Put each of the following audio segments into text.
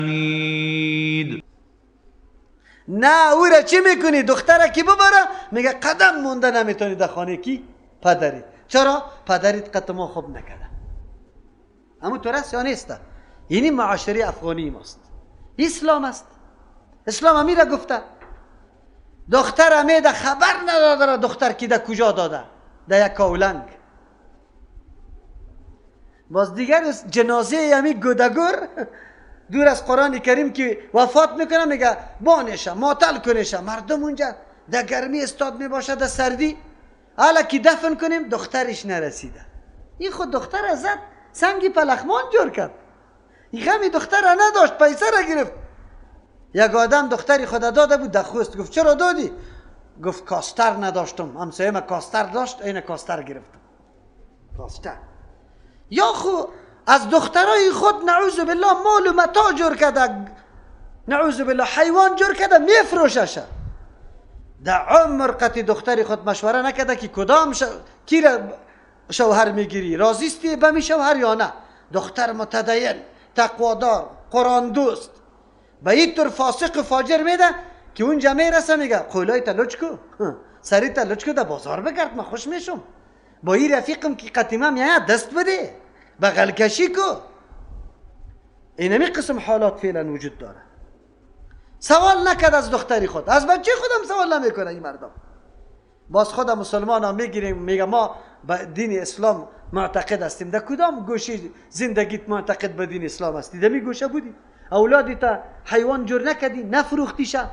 حمید. نه او را چی میکنی؟ دختره کی ببره؟ میگه قدم مونده نمیتونی در خانه کی؟ پدری. چرا؟ پدریت قط ما خوب نکرده. اما تو رست یا نیست؟ اینی معاشره افغانی ماست. اسلام است. اسلام همی را گفته. دختر میده خبر نداده را دختر کی ده کجا داده؟ ده یک کاولنگ. باز دیگر جنازه همی گودگور دور از قرآن کریم که وفات میکنه میگه بانشه ماتل کنشه. مردم اونجا در گرمی استاد میباشه در سردی. حالا که دفن کنیم دخترش نرسیده. این خود دختر زد سنگی پلخمان جور کرد. این غمی دختر را نداشت، پیسه را گرفت. یک آدم دختری خود داده بود در خوست. گفت چرا دادی؟ گفت کاستر نداشتم، همسایه ما کاستر داشت، این کاستر گرفتم. کاستر. یا خو از دخترای خود نعوذ بالله مال و متاع جور کرده، نعوذ بالله حیوان جور کرده میفروششه. در عمر قطی دختری خود مشوره نکرده که کدام کی را شوهر میگیری، راضیستی به می شوهر یا نه. دختر متدین، تقوادار، قرآن دوست، به این طور فاسق و فاجر میده که اونجا میرسه میگه قولای تا لچ کو، سری تا لچ کو، در بازار بگرد من خوش میشم با این رفیقم که قطیمه میاد دست بده بغل کشی کو. اینمی قسم حالات فعلا وجود داره. سوال نکرد از دختری خود، از بچه خودم سوال نمیکنه این مردم. باز خود مسلمان ها میگیریم میگه ما به دین اسلام معتقد هستیم. در کدام گوشه زندگیت معتقد به دین اسلام هستی؟ در می گوشه بودی؟ اولادی تا حیوان جور نکردی، نفروختیشه،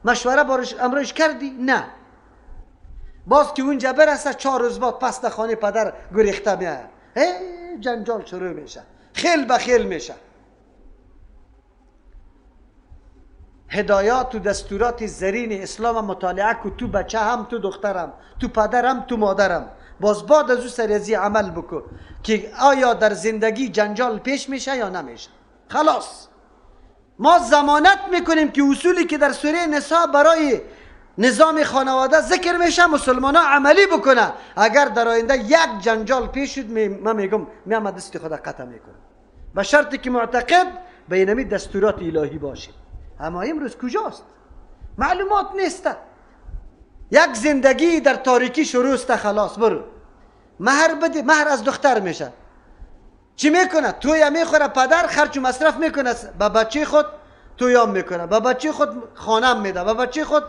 مشوره بارش امرش کردی؟ نه. باز که اونجا برسه 4 روز بعد پس در خانه پدر گریخته میاد، جنجال شروع میشه، خیل به خیل میشه. هدایات و دستورات زرین اسلام مطالعه کو، تو بچه هم، تو دخترم، تو پدرم، تو مادرم. باز بعد از او سریزی عمل بکن که آیا در زندگی جنجال پیش میشه یا نمیشه. خلاص ما ضمانت میکنیم که اصولی که در سوره نساء برای نظام خانواده ذکر میشه مسلمان ها عملی بکنه. اگر در آینده یک جنجال پیش شد من میگم میام دست خدا قطع میکنم، به شرطی که معتقد به اینمی دستورات الهی باشه. اما امروز کجاست؟ معلومات نیست. یک زندگی در تاریکی شروع است. خلاص برو مهر بده، مهر از دختر میشه. چی میکنه؟ تویا میخوره پدر، خرج و مصرف میکنه به بچه خود، تویام میکنه به بچه خود، خانم میده به بچه خود،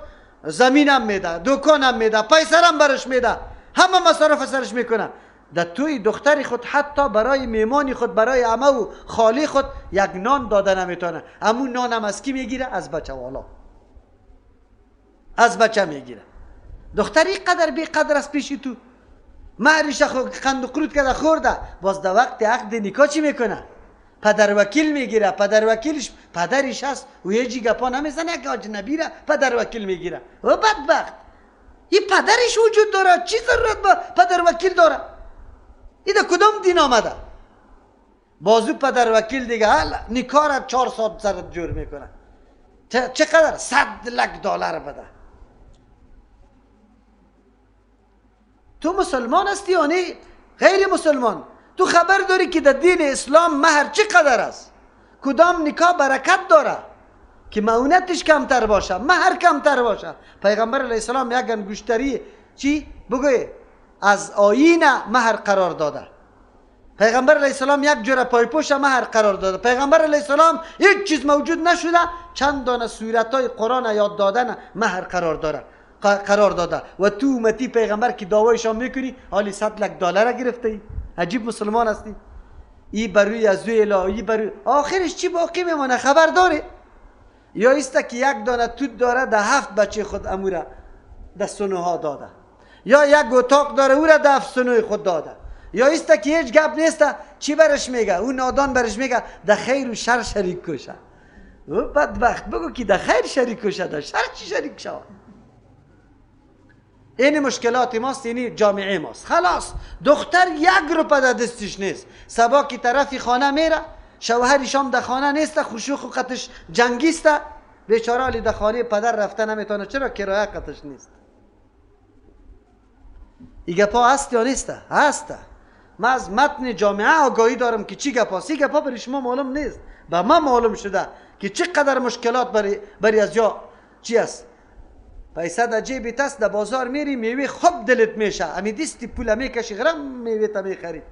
زمینم میده، دکانم میده، پیسرم برش میده، همه مصارف سرش میکنه. در توی دختر خود حتی برای میمان خود، برای عمه و خاله خود یک نان داده نمیتونه. امون نانم از کی میگیره؟ از بچه والا، از بچه میگیره. دختری قدر بی قدر از پیش تو، مهرش قند و قروت کرده خورده، باز در وقت عقد نکاح چی میکنه؟ پدر وکیل میگیره. پدر وکیلش پدرش هست و یه جی گپا نمیزنه، یک اجنبی را پدر وکیل میگیره. و بدبخت این پدرش وجود داره، چی ضرورت به پدر وکیل داره؟ این در کدام دین آمده؟ بازو پدر وکیل دیگه حل نکاح را 4 ساعت سرت جور میکنه. چقدر؟ 100 لک دلار بده. تو مسلمان هستی یا نه غیر مسلمان؟ تو خبر داری که در دین اسلام مهر چقدر است؟ کدام نکاح برکت داره که معونتش کمتر باشه، مهر کمتر باشه؟ پیغمبر علیه السلام یک انگشتری چی بگوی از آیین مهر قرار داده. پیغمبر علیه السلام یک جوره پایپوش مهر قرار داده. پیغمبر علیه السلام هیچ چیز موجود نشده، چند دانه سورتای قرآن یاد دادن مهر قرار داره، قرار داده. و تو امتی پیغمبر که دعوایشان میکنی حالی 100 لک دلار گرفته ای. عجیب مسلمان هستی. ای بروی از دوی الهی بروی آخرش چی باقی میمانه خبر داره؟ یا ایسته که یک دانه توت داره ده 7 بچه خود اموره ده سنوها داده، یا یک اتاق داره او را ده 7 سنوی خود داده، یا ایسته که هیچ گپ نیسته چی برش میگه؟ او نادان برش میگه ده خیر و شر شریک کشه. او بدبخت بگو که ده خیر شریک کشه، ده شر چی شریک شود؟ این مشکلات ماست، اینی جامعه ماست. خلاص دختر یک روپه در دستش نیست. سبا که طرفی خانه میره، شوهرش هم در خانه نیست، خشوخ و قطش جنگیست، بیچاره حالی در خانه پدر رفته نمیتونه. چرا؟ کرایه قطش نیست. ای گپا هست یا نیست؟ هست. من از متن جامعه آگاهی دارم که چی گپا سی گپا برای شما معلوم نیست، به ما معلوم شده که چقدر مشکلات برای از یا چی است. پیسه در جیبت است، در بازار میری میوه خوب دلت میشه، امی دستی پول میکشی غرم میوه تا میخری.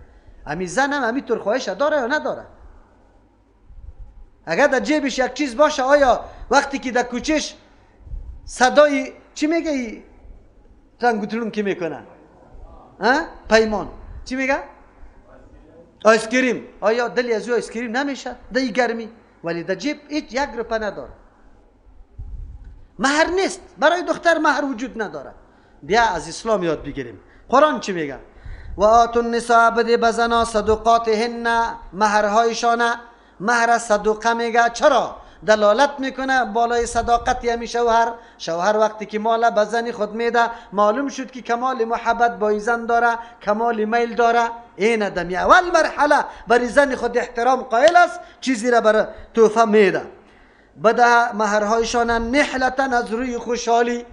امی زنم امی طور خواهش داره یا نداره؟ اگر در جیبش یک چیز باشه، آیا وقتی که در کوچش صدای چی میگه ای ترنگوترون که میکنه پیمان چی میگه آیسکریم، آیا دلی از او آیسکریم نمیشه در گرمی؟ ولی در جیب هیچ یک روپه نداره. مهر نیست برای دختر، مهر وجود نداره. بیا از اسلام یاد بگیریم. قرآن چی میگه؟ و آتوا النساء، بده به زنا صدقاتهن، مهرهایشانه. مهر صدقه میگه، چرا؟ دلالت میکنه بالای صداقت یمی شوهر. شوهر وقتی که مال به زن خود میده، معلوم شد که کمال محبت با زن داره، کمال میل داره. این دمی اول مرحله برای زن خود احترام قائل است، چیزی را برای تحفه میده. بده مهرهایشان نحلتن، از روی خوشحالی.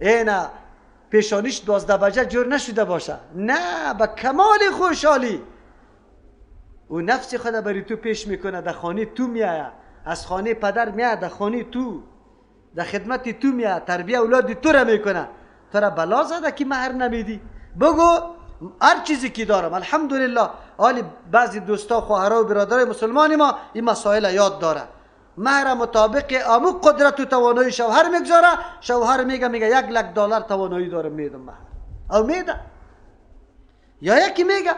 این پیشانیش 12 بجه جور نشده باشه، نه، به کمال خوشحالی. او نفس خود برای تو پیش میکنه، در خانه تو میایه، از خانه پدر میایه در خانه تو، در خدمت تو میایه، تربیه اولاد تو را میکنه. تو را بلا زده که مهر نمیدی. بگو هر چیزی که دارم الحمدلله. حالی بعضی دوستا، خواهرها و برادرای مسلمان ما این مسائل یاد داره. مهر مطابق امو قدرت و توانایی شوهر میگذاره. شوهر میگه 1 لک دلار توانایی دارم، میدم مهر، او میده. یا یکی میگه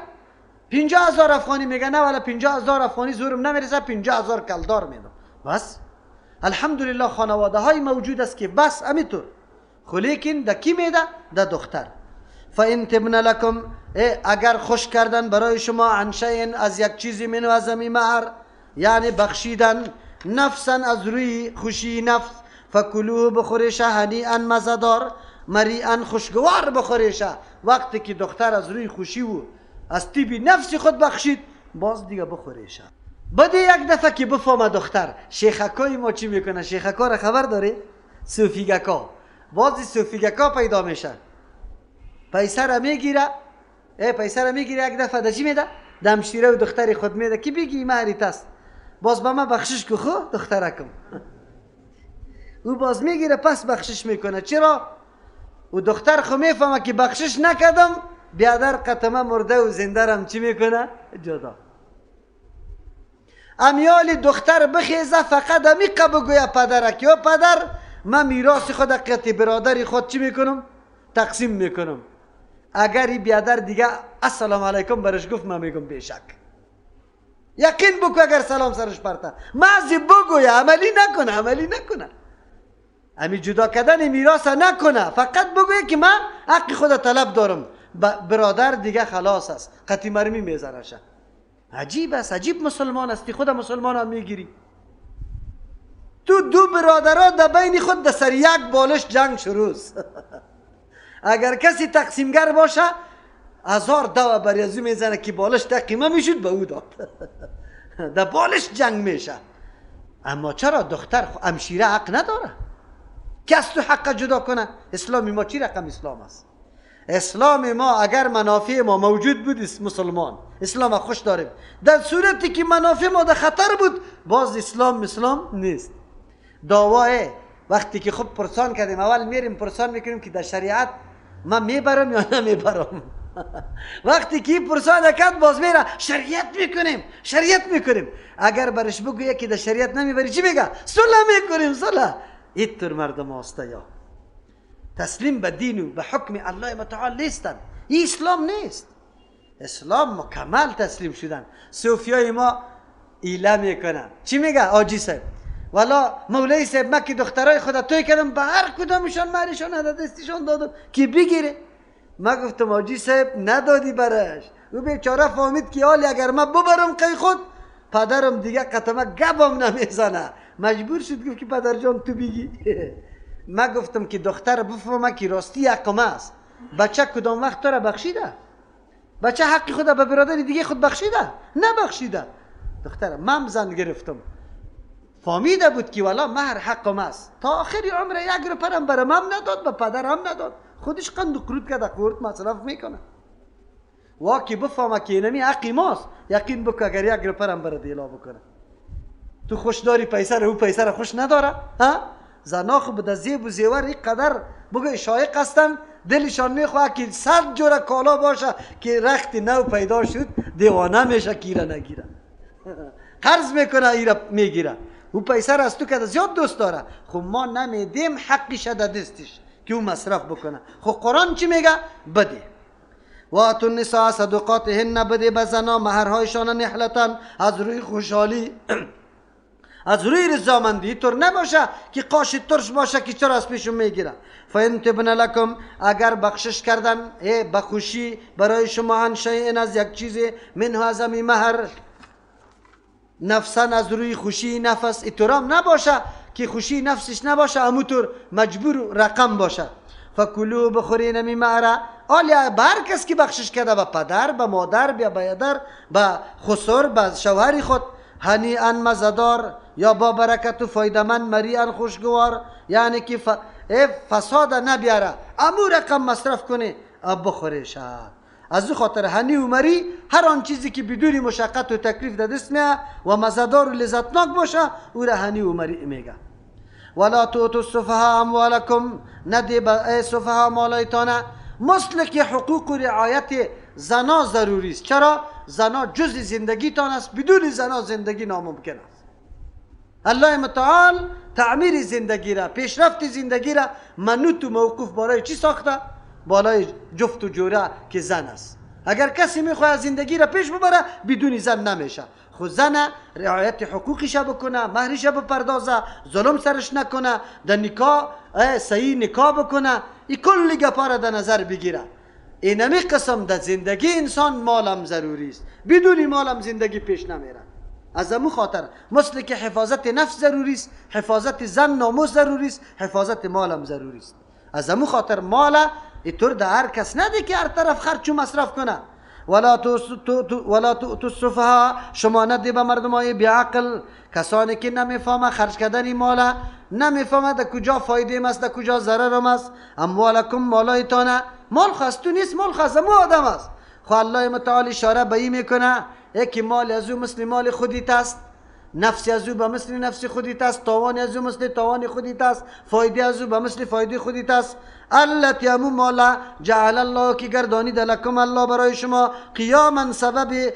50,000 افغانی، میگه نه والا 50,000 افغانی زورم نمیرسه، 50,000 کلدار میدم. بس الحمدلله خانواده های موجود است که بس امیطور. خو لیکن ده کی میده؟ ده دختر. فان طبن لکم، اگر خوش کردن برای شما، عن شیء، از یک چیزی، منه، از امی مهر، یعنی بخشیدن، نفسا، از روی خوشی نفس، فکلوه، بخورشه، هنیئا، مزدار، مریئا، خوشگوار بخورشه. وقتی که دختر از روی خوشی و از طیب نفس خود بخشید، باز دیگه بخوریشه. بده یک دفعه که بفهمه دختر. شیخکای ما چی میکنه؟ شیخکا را خبر داری؟ صوفیگکا. بعضی صوفیگکا پیدا میشه، پیسه را میگیره، ای پیسه را میگیره، یک دفعه ده چی میده؟ دمشیره و دختر خود میده که بگی مهریت است، باز به من بخشش کو خو دخترکم. او باز میگیره پس بخشش میکنه. چرا؟ او دختر خو میفهمه که بخشش نکردم، بیادر قتمه مرده و زنده رم چی میکنه؟ جدا. امیال دختر بخیزه، فقط امیقه بگویه پدرک، یا پدر من میراث خود قیت برادر خود چی میکنم؟ تقسیم میکنم. اگر این بیادر دیگه السلام علیکم برش گفت، من میگم بیشک یقین بکو اگر سلام سرش پرته بعضی بگویه، عملی نکنه، عملی نکنه، امی جدا کردن میراث نکنه، فقط بگویه که من حق خود طلب دارم، برادر دیگه خلاص است، قطی مرمی میزنشه. عجیب است، عجیب مسلمان استی، خود مسلمان هم میگیری. تو دو برادرها در بین خود در سر یک بالش جنگ شروع. اگر کسی تقسیمگر باشه، هزار دوا بر ازو میزنه که بالش تقیمه میشد به او داد. در بالش جنگ میشه. اما چرا دختر امشیره حق نداره کس تو حق جدا کنه؟ اسلام ما چی رقم اسلام است؟ اسلام ما اگر منافع ما موجود بود، مسلمان اسلام خوش داریم. در صورتی که منافع ما در خطر بود، باز اسلام اسلام نیست. دعوای وقتی که خوب پرسان کردیم، اول میریم پرسان میکنیم که در شریعت من میبرم یا نمیبرم. وقتی که پرسان کرد، باز میره شریعت میکنیم، شریعت میکنیم. اگر برش بگویه که در شریعت نمیبری، چی میگه؟ صلح میکنیم، صلح. اینطور مردم هسته یا تسلیم به دین و به حکم الله متعال نیستن. این اسلام نیست. اسلام مکمل تسلیم شدن. صوفیای ما ایله میکنن. چی میگه حاجی صاحب؟ والا مولوی صاحب، من که دخترای خود توی کردم، به هر کدامشان مهرشان دستشان دادم که بگیره. ما گفتم حاجی صاحب ندادی برش. او بیچاره فهمید که حالی اگر من ببرم قی خود، پدرم دیگه قطمه گبم نمیزنه. مجبور شد گفت که پدر جان تو بگی. ما گفتم که دختر بفهمه که راستی حقم است. بچه کدام وقت تو را بخشیده؟ بچه حق خود به برادر دیگه خود بخشیده؟ نبخشیده. دختر من زن گرفتم، فهمیده بود که والا مهر حقم است. تا آخر عمر یک روپرم برم هم نداد، به پدرم نداد. خودش قند و قروت کرده خورد، مصرف میکنه. واکی بفهمه که اینمی حقی ماست، یقین بکن اگر یک نفرم بره دیلا بکنه، تو خوش داری پیسه رو، او پیسه رو خوش نداره. ها زنا خو به زیب و زیور اینقدر بگو شایق هستن، دلشان میخواد که 100 جوره کالا باشه که رخت نو پیدا شد دیوانه میشه کیره نگیره، قرض میکنه ایره میگیره. او پیسه را از تو که زیاد دوست داره، خب ما نمیدیم حقش در دستش که او مصرف بکنه. خب قرآن چی میگه؟ بده. واتو النساء صدقاتهن، بده به زنا مهرهایشان نحلتن، از روی خوشحالی، از روی رضامندی. طور نباشه که قاش ترش باشه که چرا از پیشون میگیره. فان تبن لکم، اگر بخشش کردن بخوشی برای شما، عن شیء از یک چیز، منه از امی مهر، نفسا از روی خوشی نفس. ایطورام نباشه که خوشی نفسش نباشه، اموطور مجبور رقم باشه. فکلو بخورین امی مهره. آیا به هر کس که بخشش کرده، به پدر، به مادر، به بیادر، به خسر، به شوهر خود، هنیئا مزدار یا با برکت و فایدمند، مریئا خوشگوار، یعنی که فساد نبیاره، امو رقم مصرف کنه بخوره شد. از او خاطر هنی و مری هر آن چیزی که بدون مشقت و تکلیف در دست میه و مزدار و لذتناک باشه، او را هنی و مری میگه. ولا تؤتوا السفهاء اموالکم، ندی به سفها مالایتانه. مثل که حقوق و رعایت زنا ضروری است. چرا؟ زنا جزء زندگیتان است، بدون زنا زندگی ناممکن است. الله متعال تعمیر زندگی را، پیشرفت زندگی را منوط و موقوف بالای چی ساخته؟ بالای جفت و جوره که زن است. اگر کسی میخواد زندگی را پیش ببره بدون زن نمیشه. خو زن رعایت حقوقش بکنه، مهرش بپردازه، ظلم سرش نکنه، در نکاح صحیح نکاح بکنه، این کل گپا را در نظر بگیره. اینمی قسم در زندگی انسان مالم ضروری است، بدون مالم زندگی پیش نمیره. از امو خاطر مثل که حفاظت نفس ضروری است، حفاظت زن ناموس ضروری است، حفاظت مالم ضروری است. از امو خاطر مال اینطور در هر کس نده که هر طرف خرچ و مصرف کنه. ولا تؤتوا السفهاء، شما نده به مردمای بیعقل، کسانی که نمیفهمه خرج کردن مال، نمیفهمه در کجا فایده است، در کجا ضررم است. اموالکم مالایتانه، مال خواست تو نیست، مال خواست امو آدم است. خو الله متعال اشاره به این میکنه یکی مال از او مثل مال خودیت است، نفس از او به مثل نفس خودیت است، تاوان از او مثل تاوان خودیت است، فایده از او به مثل فایده خودیت است. التی امو مالا جعل الله که گردانید لکم الله برای شما قیاما، سبب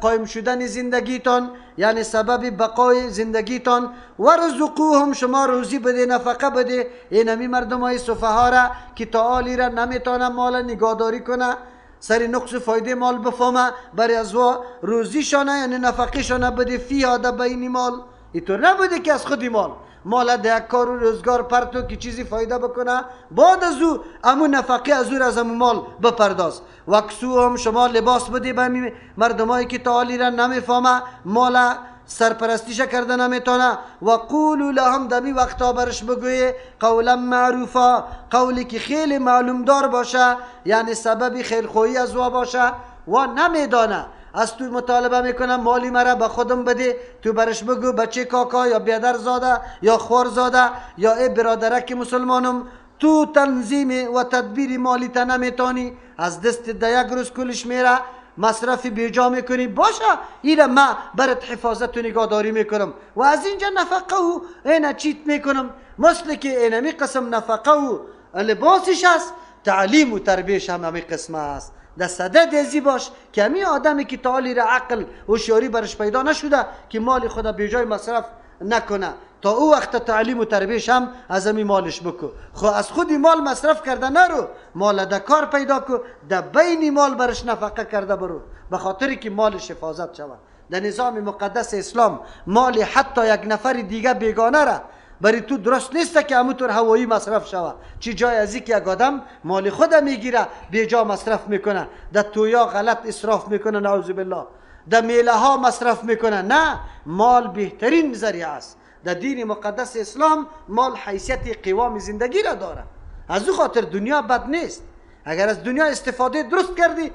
قایم شدن زندگیتان، یعنی سبب بقای زندگیتان. ورزقوهم، شما روزی بده، نفقه بده. این همی مردم های سفها را که تعالی را نمیتونه مال نگهداری کنه، سر نقص فایده مال بفهمه، برای از روزیشانه یعنی نفقهشانه بده. فیها ده بین مال، اینطور نبوده که از خودی مال مال ده یک کار و روزگار پرتو که چیزی فایده بکنه، بعد از او امو نفقه از او از امو مال بپرداز. وکسوهم، شما لباس بده به مردمایی که تعالی را نمیفهمه، مال سرپرستیش کرده نمیتونه. و قولوا لهم، دمی وقتا برش بگوی قولا معروفا، قولی که خیلی معلوم دار باشه، یعنی سبب خیرخواهی از او باشه. و نمیدانه از تو مطالبه میکنه مالی مرا به خودم بده، تو برش بگو بچه کاکا یا بیادر زاده یا خوار زاده یا ای برادرک مسلمانم، تو تنظیم و تدبیر مالی تا نمیتونی، از دست ده یک روز کلش میره، مصرف بیجا میکنی. باشه ایره ما برات حفاظت و نگهداری میکنم و از اینجا نفقه و اینا چیت میکنم. مثل که اینمی قسم نفقه و لباسش است، تعلیم و تربیش هم همی قسم است. در صدد ازی باش که همی آدمی که تعالی را عقل و شعوری برش پیدا نشده که مال خود بیجای مصرف نکنه، تا او وقت تعلیم و تربیش هم از همی مالش بکو. خو از خودی مال مصرف کرده نرو، مال در کار پیدا کو، در بین مال برش نفقه کرده برو، به خاطر که مالش حفاظت شود. در نظام مقدس اسلام مال حتی یک نفر دیگه بیگانه را برای تو درست نیست که همونطور هوایی مصرف شود. چی جای از که یک آدم مال خود میگیره بیجا مصرف میکنه، در تویا غلط اسراف میکنه، نعوذ بالله، در میله ها مصرف میکنه. نه، مال بهترین ذریعه است. در دین مقدس اسلام مال حیثیت قوام زندگی را داره. از او خاطر دنیا بد نیست. اگر از دنیا استفاده درست کردی،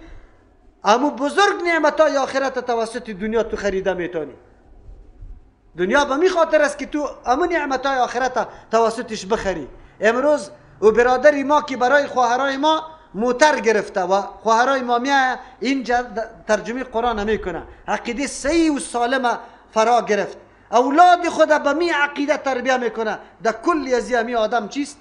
امو بزرگ نعمت های آخرت توسط دنیا تو خریده میتونی. دنیا به می خاطر است که تو امو نعمت های آخرت توسطش بخری. امروز او برادر ما که برای خواهرای ما موتر گرفته و خواهرای ما میایه اینجا ترجمه قرآن میکنه، عقیده صحیح و سالم فرا گرفت، اولاد خود به می عقیده تربیه میکنه. در کل از می آدم چیست؟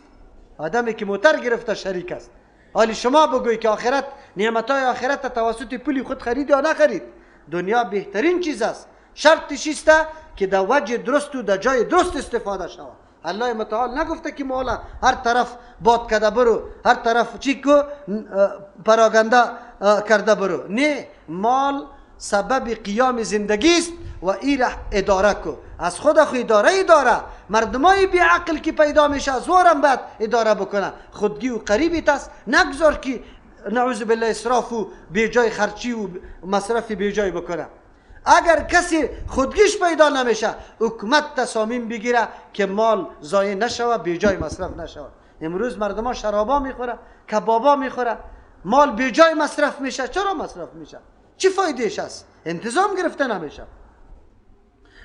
آدمی که موتر گرفته شریک است. حالی شما بگوی که آخرت، نعمتهای آخرت توسط پولی خود خرید یا نخرید؟ دنیا بهترین چیز است. شرطش است که در وجه درست و در جای درست استفاده شود. الله متعال نگفته که مالا هر طرف باد کرده برو، هر طرف چی کو پراگنده کرده برو. نه، مال سبب قیام زندگی است و این را اداره کو. از خود خو اداره داره. مردمای بی عقل که پیدا میشه از وارم باید اداره بکنه. خودگی و قریبیت است، نگذار که نعوذ بالله اسراف و بی جای خرچی و مصرف بی جای بکنه. اگر کسی خودگیش پیدا نمیشه، حکومت تصامیم بگیره که مال ضایع نشوه، بی جای مصرف نشوه. امروز مردم ها شرابا میخوره، کبابا میخوره، مال بی جای مصرف میشه. چرا مصرف میشه؟ چی فایدهش است؟ انتظام گرفته نمیشه.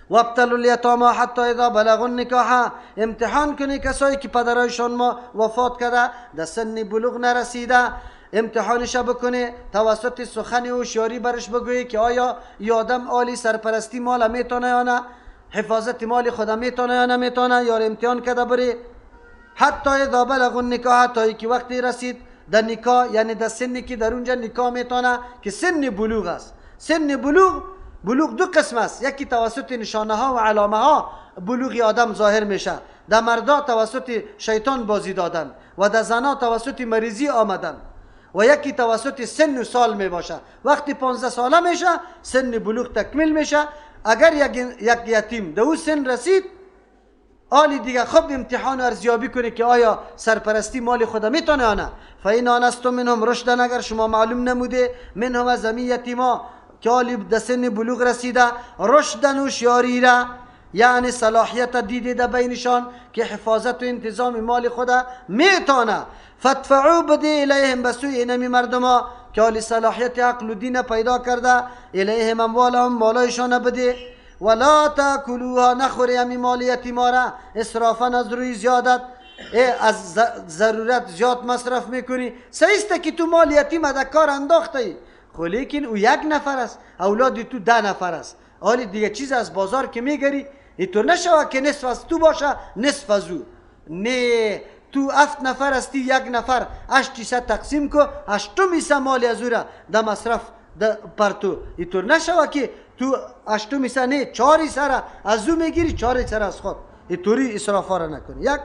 وابتلوا الیتاما حتی اذا بلغوا النکاح، امتحان کنی کسایی که پدرایشان ما وفات کرده، در سن بلوغ نرسیده، امتحانش بکنه توسط سخن هوشیاری برش بگویی که آیا ای آدم عالی سرپرستی مال میتونه یا نه، حفاظت مال خود میتونه یا نمیتونه، یا امتحان کرده بری. حتی اذا بلغوا النکاح، تا که وقتی رسید در نکاح، یعنی در سنی که در اونجا نکاح میتونه که سن بلوغ است. سن بلوغ، بلوغ دو قسم است، یکی توسط نشانه ها و علامه ها بلوغ آدم ظاهر میشه. در مردا توسط شیطان بازی دادن و در زنا توسط مریضی آمدن، و یکی توسط سن و سال می باشه. وقتی 15 ساله میشه سن بلوغ تکمیل میشه. اگر یک یتیم در او سن رسید، آلی دیگه خوب امتحان و ارزیابی کنه که آیا سرپرستی مال خود میتونه یا نه. فإن آنستم منهم رشدا، اگر شما معلوم نموده منهم از امی یتیما که آلی در سن بلوغ رسیده، رشدن و شیاری را، یعنی صلاحیت دیده در بینشان که حفاظت و انتظام مال خود میتونه، فادفعوا بده الیهم، به سوی اینمی مردما که آلی صلاحیت عقل و دین پیدا کرده، الیهم اموالهم، مالایشان بده. ولا تاکلوها، نخوری امی مال یتیما را اسرافا، از روی زیادت، از ضرورت زیاد مصرف میکنی. صحیح است که تو مال یتیم در کار انداخته ای، خو لیکن او یک نفر است، اولاد تو 10 نفر است. حالی دیگه چیز از بازار که میگری اینطور نشوه که نصف از تو باشه نصف از او. نه، تو 7 نفر هستی، یک نفر 8 حصه تقسیم کو، 8 حصه مال از او را در مصرف پر تو. اینطور نشوه که تو 8 حصه نه، 4 حصه را از او میگیری، 4 حصه را از خود. اینطوری اسرافا را نکنی. یک،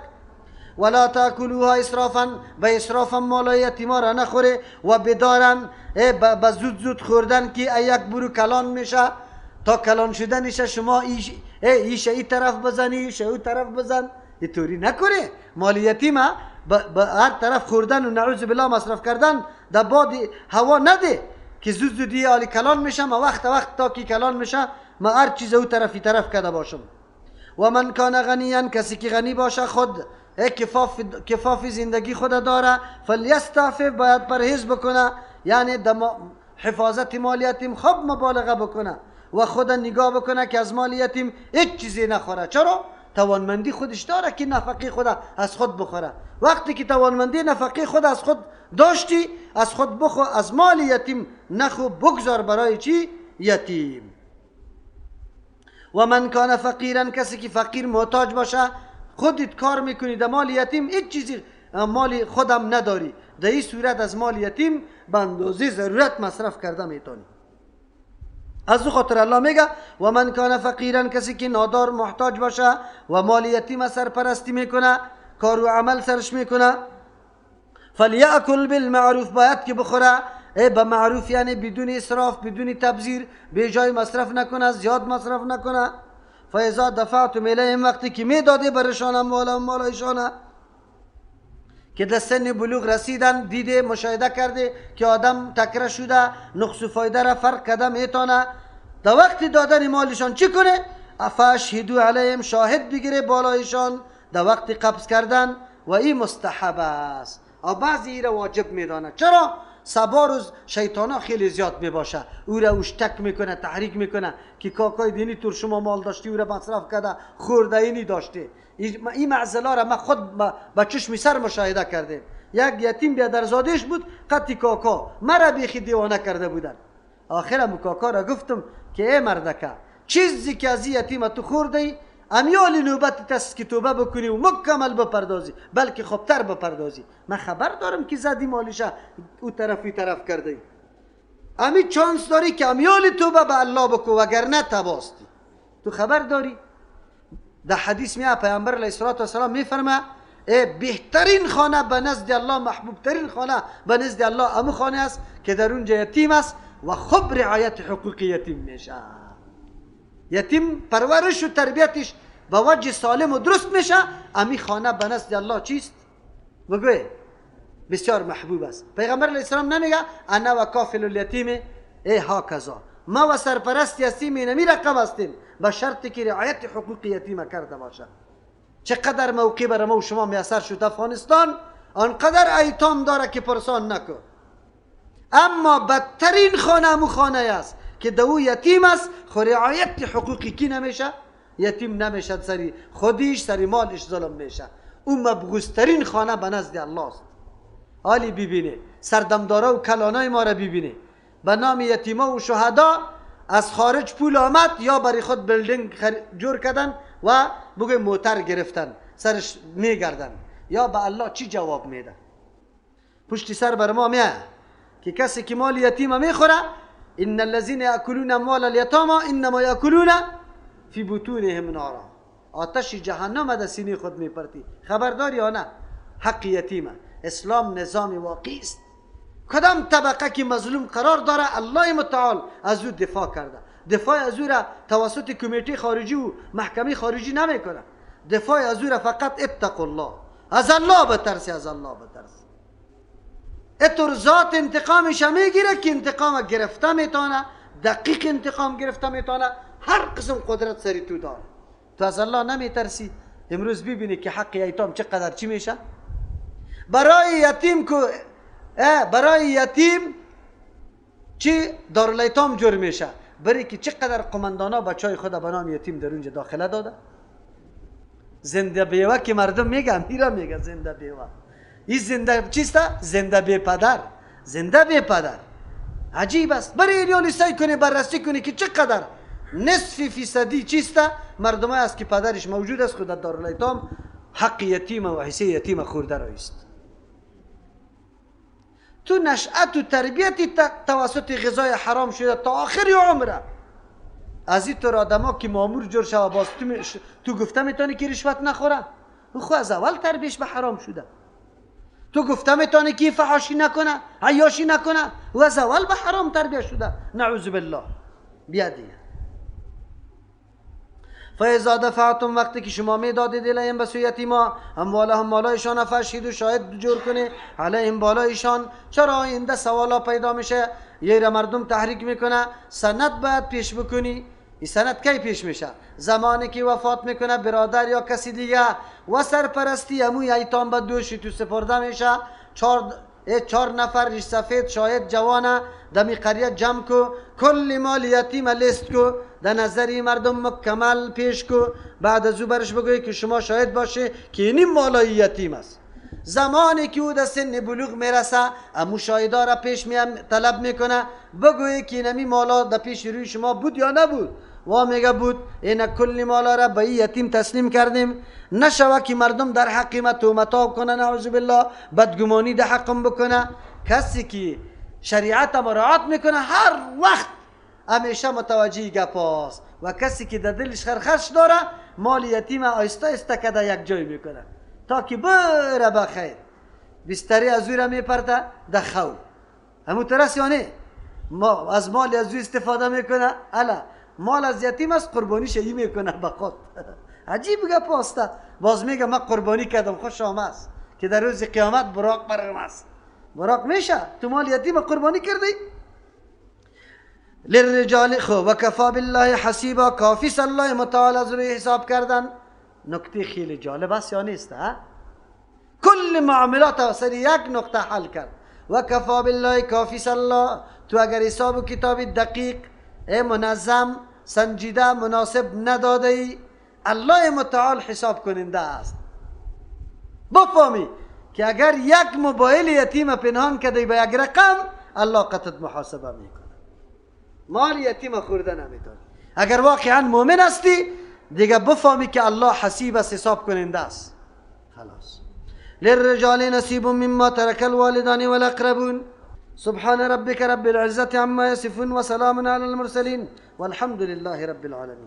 ولا تاکلوها اسرافا، به اسرافا مال یتیما را نخوره. و بدارن، به زود زود خوردن که یک برو کلان میشه، تا کلان شدنش شما ایش ای طرف بزنی، ایش او طرف بزن. اینطوری نکنه. مال یتیم به هر طرف خوردن و نعوذ بالله مصرف کردن در باد هوا نده که زود زودی آلی کلان میشه، ما وقت وقت تا که کلان میشه ما هر چیز او طرفی طرف کرده باشم. و من کان غنیا، کسی که غنی باشه خود کفاف زندگی خود داره، فلیستعفف، باید پرهیز بکنه، یعنی حفاظت مال یتیم خوب مبالغه بکنه و خود نگاه بکنه که از مال یتیم هیچ چیزی نخوره. چرا؟ توانمندی خودش داره که نفقه خود از خود بخوره. وقتی که توانمندی نفقه خود از خود داشتی، از خود بخو، از مال یتیم نخو، بگذار برای چی؟ یتیم. و من کان فقیرا، کسی که فقیر محتاج باشه، خودت کار میکنی در مال یتیم هیچ چیزی مال خودم نداری، در این صورت از مال یتیم به اندازه ضرورت مصرف کرده میتونی. از او خاطر الله میگه و من کان فقیرا، کسی که نادار محتاج باشه و مال یتیم سرپرستی میکنه، کار و عمل سرش میکنه، فلیأکل بالمعروف، باید که بخوره به معروف، یعنی بدون اسراف، بدون تبذیر، به جای مصرف نکنه، زیاد مصرف نکنه. فاذا دفعتم الیهم، وقتی که میداده برشان اموالهم، مالایشان که در سن بلوغ رسیدن، دیده مشاهده کرده که آدم تکره شده، نقص و فایده را فرق کرده میتونه، در وقت دادن مالشان چی کنه؟ فاشهدوا علیهم، شاهد بگیره بالایشان در وقت قبض کردن، و این مستحب است. و بعضی ای را واجب میدانه. چرا؟ سبا روز شیطانا خیلی زیاد میباشه، او را اشتک میکنه، تحریک میکنه که کاکای دینی تور شما مال داشتی، او را مصرف کرده، خورده اینی داشته. این معضله را من خود با چشم سر مشاهده کردیم. یک یتیم بیادرزادش بود قطی کاکا مرا بیخی دیوانه کرده بودن. آخر کاکا را گفتم که ای مردکه، چیزی که از یتیم تو خورده ای امیال نوبت تست که توبه بکنی و مکمل بپردازی، بلکه خوبتر بپردازی. من خبر دارم که زدی مالشه او طرف ای طرف کرده ای. امی چانس داری که امیال توبه به الله بکو وگرنه تباستی. تو خبر داری؟ در حدیث میاد پیامبر علیه الصلاة والسلام میفرمه بهترین خانه به نزد الله، محبوب ترین خانه به نزد الله امو خانه است که در اونجا یتیم است و خوب رعایت حقوق یتیم میشه. یتیم پرورش و تربیتش به وجه سالم و درست میشه. امی خانه به نزد الله چیست؟ بگوی بسیار محبوب است. پیغمبر علیه السلام نمیگه انا و کافل الیتیم ای هاکذا، ما و سرپرست یتیم اینمی رقم هستیم، به شرطی که رعایت حقوق یتیم کرده باشه. چقدر موقع بر ما و شما میسر شد افغانستان، آنقدر ایتام داره که پرسان نکن. اما بدترین خانه امو خانه است که دو یتیم است، خو رعایت حقوقی کی نمیشه؟ یتیم نمیشه، سری خودیش سری مالش ظلم میشه. او مبغوزترین خانه به نزد الله است. حالی ببینه سردمدارا و کلانای ما را ببینه، به نام یتیما و شهدا از خارج پول آمد یا برای خود building جور کردن و بگوی موتر گرفتن سرش میگردن، یا به الله چی جواب میده؟ پشتی سر بر ما میه که کسی که مال یتیم میخوره، ان الذين یاکلون اموال الیتاما انما یاکلون فی بطونهم نارا، آتش جهنم در سینه خود میپرتی. خبرداری یا نه؟ حق یتیمه. اسلام نظام واقعی است. کدام طبقه که مظلوم قرار داره الله متعال از او دفاع کرده. دفاع از او را توسط کمیته خارجی و محکمه خارجی نمیکنه. دفاع از او را فقط اتقوا الله، از الله بترسی، از الله بترسی. اتور ذات انتقامش میگیره که انتقام گرفته میتونه، دقیق انتقام گرفته میتونه، هر قسم قدرت سری تو داره. تو از الله نمیترسی. امروز ببینی که حق ایتام چقدر چی میشه؟ برای یتیم کو برای یتیم چی دارالایتام جور میشه، برای که چقدر قماندانا بچای خود به نام یتیم در اونجا داخله داده. زنده بیوه که مردم میگه، میره میگه زنده بیوه، این زنده چیست؟ زنده بی پدر، زنده بی پدر. عجیب است. برای اینیالی سعی کنی بررسی کنی که چقدر نصف فیصدی چیست مردم است که پدرش موجود است خود در دارالایتام حق یتیم و حصه یتیم خورده رایست. تو نشأت و تربیتی توسط غذای حرام شده تا آخر عمره. از این طور آدم که مامور جور شوه باز تو گفته میتونی که رشوت نخوره، او خو از اول تربیش به حرام شده. تو گفته میتونی که فحاشی نکنه، عیاشی نکنه، او از اول به حرام تربیه شده. نعوذ بالله. بیا دیگه. فاذا دفعتم، وقتی که شما میدادید الیهم به سوی یتیما اموالهم مالایشان، فاشهدوا شاهد جور کنه علیهم بالایشان. چرا آینده سوالا پیدا میشه؟ یه را مردم تحریک میکنه، سند باید پیش بکنی. این سند کی پیش میشه؟ زمانی که وفات میکنه برادر یا کسی دیگه و سرپرستی اموی ایتام به دوشی تو سپرده میشه. چهار نفر ریش سفید شاهد جوانه دمی قریه جمع کو، کل مال یتیم لیست کو، در نظری مردم مکمل پیش کو، بعد از او برش بگوی که شما شاهد باشه که اینی مالای یتیم است. زمانی که او در سن بلوغ میرسه امو شاهدا را پیش می طلب میکنه، بگوی که اینمی مالا در پیش روی شما بود یا نبود. وا میگه بود. این کل مالا را به یتیم تسلیم کردیم، نشوه که مردم در حق ما تهمت کنه، نعوذ بالله، بدگمانی در حقم بکنه. کسی که شریعت مراعات میکنه هر وقت همیشه متوجه گپ است، و کسی که در دلش خرخش داره مال یتیم آیسته آیسته کده یک جای میکنه تا که بره بخیر. بستری از او را میپرده در خو همون ترس، یعنی ما از مال از او استفاده میکنه. الا مال از یتیم است، قربانیش ای میکنه به خود. عجیب گپ است. باز میگه من قربانی کردم، خوش آمد که در روز قیامت براق برم است. براق میشه تو مال یتیم قربانی کردی. للرجال خو وکفا بالله حسیبا، کافی الله متعال از روی حساب کردن. نکته خیلی جالب است یا نیست؟ ها؟ کل معاملات سر یک نقطه حل کرد. وکفا بالله کافی الله. تو اگر حساب و کتاب دقیق منظم سنجیده مناسب نداده ای، الله متعال حساب کننده است. بفهمی که اگر یک موبایل یتیم پنهان کردی به یک رقم، الله قطعت محاسبه میکنه. مال یتیم خورده نمیتونی. اگر واقعا مؤمن هستی دیگه بفهمی که الله حسیب است، حساب کننده است. خلاص. للرجال نصیب مما ترک الوالدان والاقربون. سبحان ربك رب العزة عما يصفون وسلام على المرسلين والحمد لله رب العالمين.